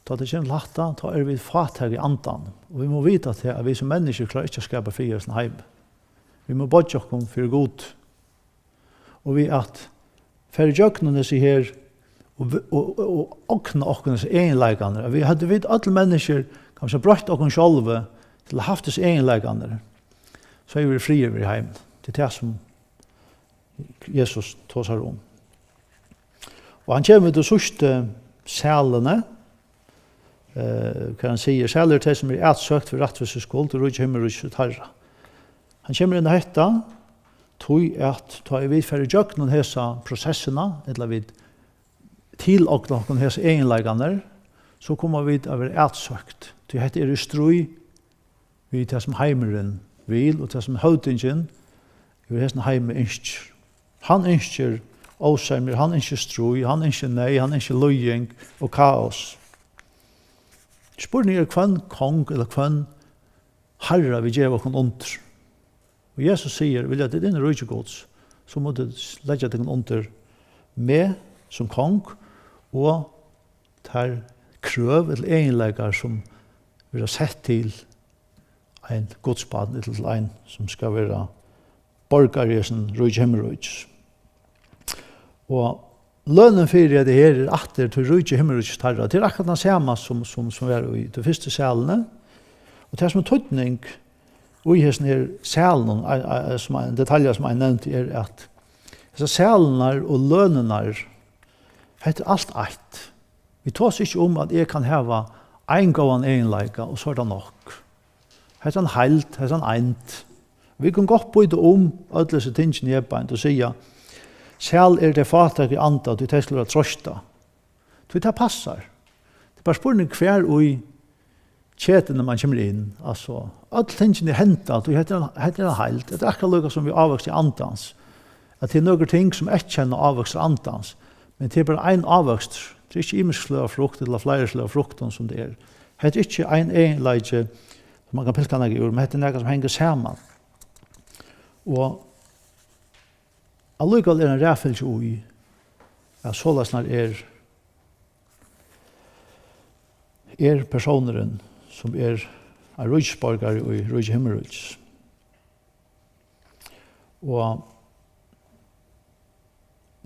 tá tað kemur til hatta, tá eru vit fátæk í andanum. Og vit mugu vita tað, at vit sum menniskjur klára ikki at skapa frið í hesum heimi. Vit mugu boyggja okkum fyri Gud. Og við at fara ígjøgnum hesi her og, og, og, og ogna okkum hesar eginleikarnar, at vit, høvdu vit øll menniskjur, kanska broytt okkum sjálvi til at havt hesar eginleikarnar, so hevði verið friður í heiminum. Tað er tað, sum Jesus tosar um. Og hann kemur við tí síðstu sæluni, eh, hvar hann sigur: "Sælir eru tey, sum eru atsøkt fyri rættvísu skuld, og ríki himmiríkis er teirra." Hann kemur inn á hetta, tí at tá ið vit fara ígjøgnum hesa prosessina, ella vit tilogna okkum hesar eginleikarnar, so koma vit at vera atsøkt. Tí hetta er í stríð við tað, sum heimurin vil, og tað, sum høvdingin yvir hesum heimi ynskir. Hann ynskir ósemjur, hann ynskir stríð, hann ynskir neyð, hann ynskir líðing og kaos. Spurningur er, hvønn kong ella hvønn harra vit geva okkum undir. Og Jesus sigur: "Vilja tit inn í ríki Guds, so mugu tit leggja tykkum undir meg sum kong, og tær krøv ella eginleikar, sum verða sett til ein Guds barn, ella til ein, sum skal vera borgari í hesum ríki himmiríkis." Og lønin fyri hetta her er aftur til ríki himmiríkis teirra. Tað er akkurát tað sama sum, sum, sum var í tí fyrstu sæluni. Og tað, sum er týdning í hesum her sælunum, ei, ei, sum ein detalja, sum ein nevndi, er, at hesar sælurnar og lønirnar, hetta er alt eitt. Vit tosa ikki um, at eg kann hava ein góðan eginleika, og so er tað nokk. Hetta er ein heild, hetta er ein eind. Vit kunnu gott býta um øll hesi tingini her beint og siga: "Sæl eru tey fátæk í anda, tí tey skulu verða troystað." Tí tað passar. Tað er bara spurning, hvar í ketuni man kemur inn. Altso, øll tingini henda, tí hetta er ein, hetta er ein heild. Hetta er akkurát líka sum við ávøkstri andans. At tað eru nøkur ting, sum eyðkenna ávøkstur andans. Men tað er bara ein ávøkstur. Tað er ikki ymisk sløg av frukt, ella fleiri sløg av fruktum, sum tað er. Hetta er ikki ein eginleiki, sum man kann pilka nakað úr, men hetta er nakað, sum hongur saman. Og allíkavæl er ein raðfylgja í, at soleiðis er, er persónurin, sum er ein ríkisborgari í ríki himmiríkis. Og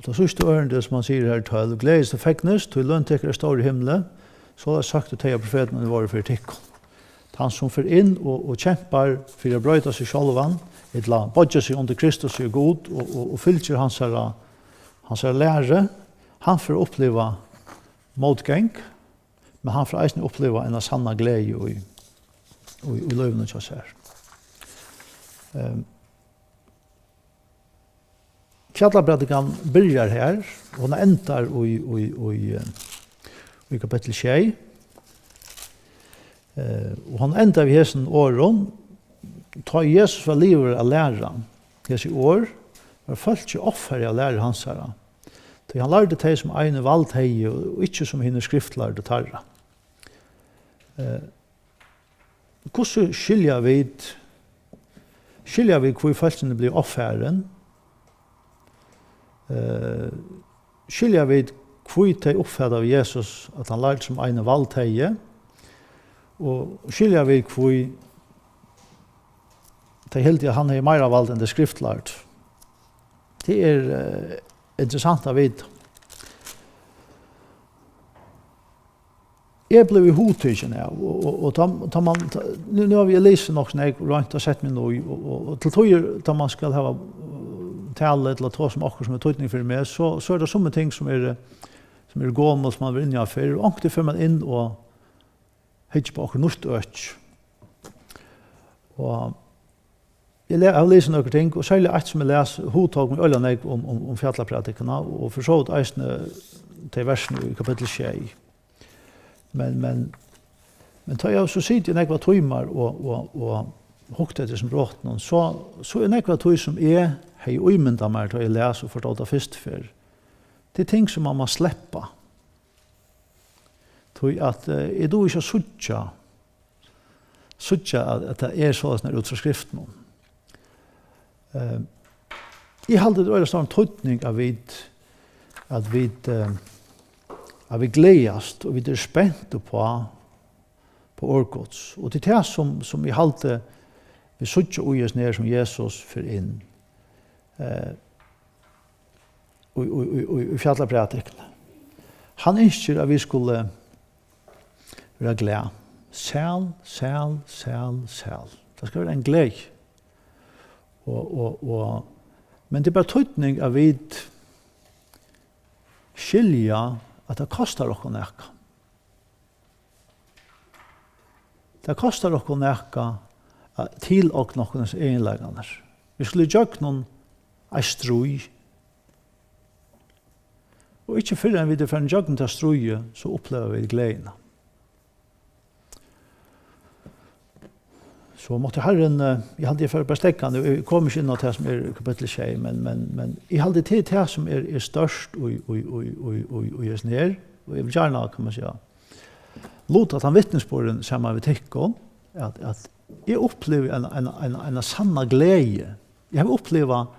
tað síðsta ørindið, sum hann sigur her, tólv: "Gleðist og fegnist, tí løn tykkara er stór í himli. Soleiðis søktu tey av profetunum, ið vóru fyri tykkum." Tann, sum fer inn og, og kempar fyri at broyta seg sjálvan, ella boyggja seg undir Kristus, sum er Gud, og, og, og fylgir hansara, hansara læru, hann fer at uppliva mótgang, men hann fer eisini at uppliva eina sanna gleði í, í, í lívinum hjá sær. Ehm, Fjallaprædikan byrjar her, og hon endar í, í, í, eh, í kapittul sjey. Eh, og hon endar við hesum orðum: "Tá Jesus var liðugur at læra hesi orð, var fólkið ovfarið av læru hansara. Tí hann lærdi tey, sum ein vald hevði, og ikki sum hinir skriftlærdu teirra." Eh, Hvussu skilja vit, skilja vit, hví fólkini blivu ovfarin? Eh, skilja vit, hví tey uppfataðu Jesus, at hann lærdi sum ein, ið vald hevði, og skilja vit, hví tey hildu, at hann hevði meira vald enn tey skriftlærdu. Tað er, eh, interessant at vita. Eg blívi hugtikin av, og, og, og tá, tá man, tá, nú, nú havi eg lisið nokk so nógv, roynt at sett meg inn í, og, og, og til tíðir, tá man skal hava, uh, talu ella tosa um okkurt sum er týdning fyri meg, so, so er tað summi ting sum eru, sum eru gomul, sum man var inni á fyrr, og onkuntíð fer man inn og hyggja upp á okkurt nýtt øki. Og eg le-, havi lisið nøkur ting, og serliga eitt sum eg las, hugtók meg øgiliga nógv um, um, um fjallaprædikuna, og fyri so vítt eisini tey versini í kapittul sjey. Men, men, men tá eg havi so sitið í nógvar tímar og, og, og hugt eftir hesum brotunum, so, so er nógv av tí, sum eg hevði ímyndað mær, tá eg las og forstó tað fyrstu ferð, tað er ting, sum man má sleppa. Tí at, eh, eg dugi ikki at síggja, síggja, at, at tað er soleiðis út frá skriftunum. Eh, eg haldi, tað er ein stóran týdning, at vit, at vit, eh, at vit gleðast, og vit eru spent uppá, uppá orð Guds. Og tað er tað, sum, sum eg haldi, vit síggja í hesum her, sum Jesus fer inn, eh, í, í, í, í, í fjallaprædikuni. Hann ynskir, at vit skulu vera glað. Sæl, sæl, sæl, sæl. Tað skal vera ein gleði. Og, og, og, men tað er bara týdning, at vit skilja, at tað kostar okkum nakað. Tað kostar okkum nakað at tilogna okkum hesar eginleikarnar. Vit skulu ígjøgnum eitt stríð. Og ikki fyrr enn vit eru farin ígjøgnum tað stríðið, so uppliva vit gleðina. So mátti Harrin, eh, eg haldi, eg fari bara steðga nú, eg komi ikki inn á tað sum er í kapitli sjey, men, men, men eg haldi, tað er tað sum er, er stórt í, í, í, í, í, í hesum her, og eg vil gjarna, kann man siga, luta tann vitnisburðin saman við tykkum, at, at eg upplivi eina, eina, eina, eina sanna gleði. Eg havi upplivað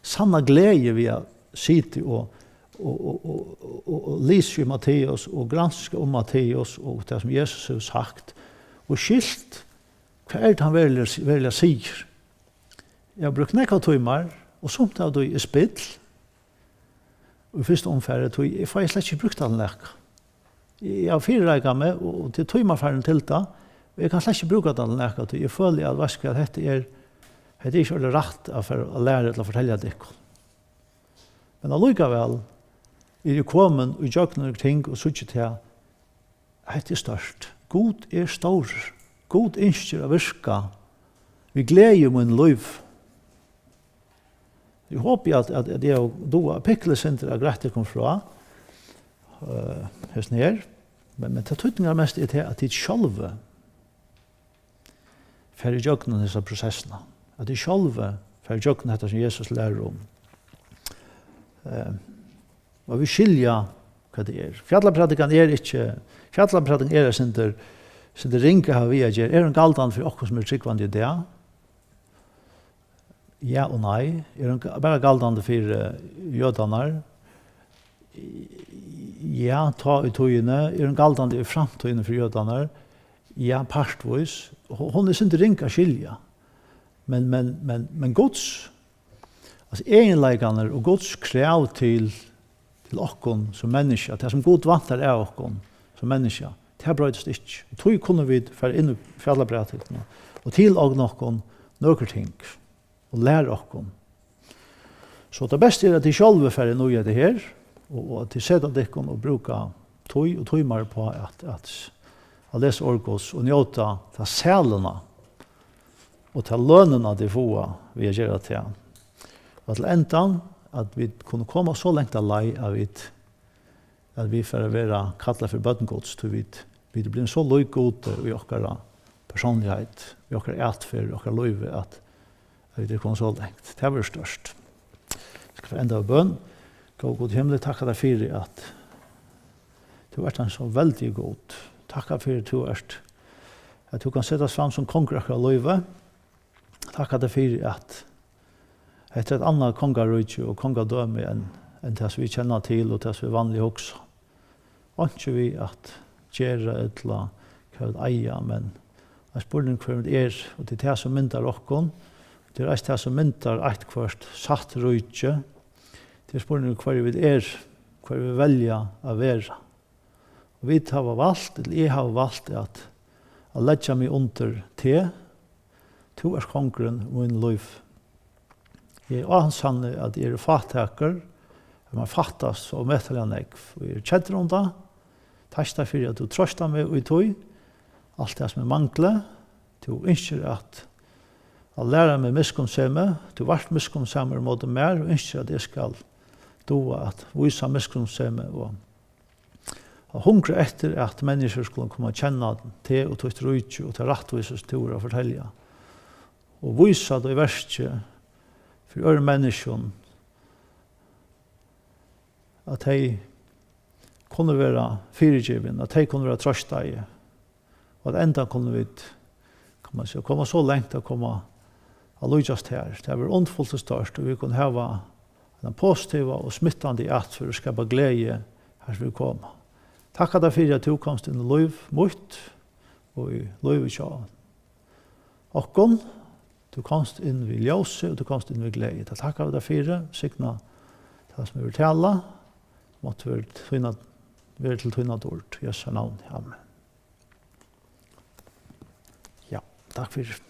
sanna gleði við at sita og, og, og, og lesa í Matteus og granska um Matteus og tað, sum Jesus hevur sagt, og skilt, hvat er tað, hann veruliga, veruliga sigur. Eg havi brúkt nógvar tímar, og sumt av tí er spill, í fyrsta umfari, tí eg fái slett ikki brúkt tað til nakað. Eg havi fyrireikað meg, og, og tað er tímar farin til tað, og eg kann slett ikki brúka tað til nakað, tí eg føli, at, veitst hvat, hetta er, hetta er ikki ordiliga rætt at fara at læra ella fortelja tykkum. Men allíkavæl eri eg komin í gjøgnum nøkur ting og síggi tað, hetta er stórt. Gud er stórur. Gud ynskir at virka við gleði í mínum lívi. Eg hopi, at, at, at eg havi dugað at pikla eitt sindur av greitt tykkum frá, eh, hesum her. Men, men tað týdningarmesta er tað, at tit sjálvi fara ígjøgnum hesa prosessina. At tit sjálvi fara ígjøgnum hetta, sum Jesus lærir um. Eh, og vit skilja, hvat tað er. Fjallaprædikan er ikki, fjallaprædikan er eitt sindur, sindur ring at hava við at gera. Er hon galdandi fyri okkum, sum eru trúgvandi í dag? Ja og nei. Er hon ga-, bara galdandi fyri, eh, jødarnar? Ja, tá í tíðini. Er hon galdandi í framtíðini fyri jødarnar? Ja, partvís. Ho-, hon er sindur ring at skilja. Men, men, men, men Guds, altso, eginleikarnir og Guds krav til, til okkum sum menniskja, tað sum Gud væntar av okkum sum menniskja, tað broytist ikki. Og tí kunnu vit fara inn í fjallaprædikuna og tilogna okkum nøkur ting og læra okkum. So tað besta er, at tit sjálvi fara inn í hetta her, og, og at tit seta tykkum og brúka tíð og tímar uppá at, at, at lesa orð Guds og njóta ta sæluna og ta lønina, tit fáa við at gera tað. Og til endan, at vit kunnu koma so langt á leið, at vit, at vit fara at vera kallað fyri børn Guds, tí vit, vit eru blivin so lík Gudi í okkara persónligheit, í okkara atferð, í okkara lívi, at, at vit eru komin so langt. Tað verður stórt. Eg skal fara enda við bøn. Góði Gud í himli, takka tær fyri, at tú ert ein so veldigur Gud. Takka fyri, at tú ert, at tú kanst setast fram sum kongur í okkara lívi. Takka tær fyri, at hetta er eitt annað kongaríki og kongadømi enn, enn tað, sum vit kenna til, og tað, sum vit vanliga hugsa. Einki við at gera ella hvat vit eiga, men ein spurningur, hvør vit eru, og tað er tað, sum myndar okkum. Tað er eisini tað, sum myndar eitthvørt satt ríki. Tað er spurningur, hvør vit eru, hvør vit velja at vera. Og vit hava valt, ella eg havi valt at, at leggja meg undir teg. Tú ert kongurin í mínum lívi. Eg ásanni, at eg eri fátækur, at mær fattar so ómetaliga nógv, og eg eri keddur um tað. Takk fyri, at tú troystar meg í tí, alt tað, sum eg mangli. Tú ynskir at, at læra meg miskunnsemi. Tú vart miskunnsamur móti mær og ynskir, at eg skal duga at vísa miskunnsemi og at hungra eftir, at menniskjur skulu koma at kenna teg og títt ríki og tað rættvísi, sum tú hevur at fortelja, og vísa tað í verki fyri øðrum menniskjum, at tey kunnu vera fyrigivin, at tey kunnu vera troystaði, og at enda kunnu vit, kann man siga, koma so langt at koma at líkjast tær. Tað verður undurfult og stórt, og vit kunnu hava eina positiva og smittandi atferð og skapa gleði, har sum vit koma. Takk at tær fyri, at tú komst inn í lív mítt og í lívið hjá okkum. Tú komst inn við ljósi, og tú komst inn við gleði. Tað takka vit tær fyri. Signa tað, sum hevur talað. Mátti vera tína, vera til tína dýrd. Í Jesu navni. Amen. Ja, takk fyri.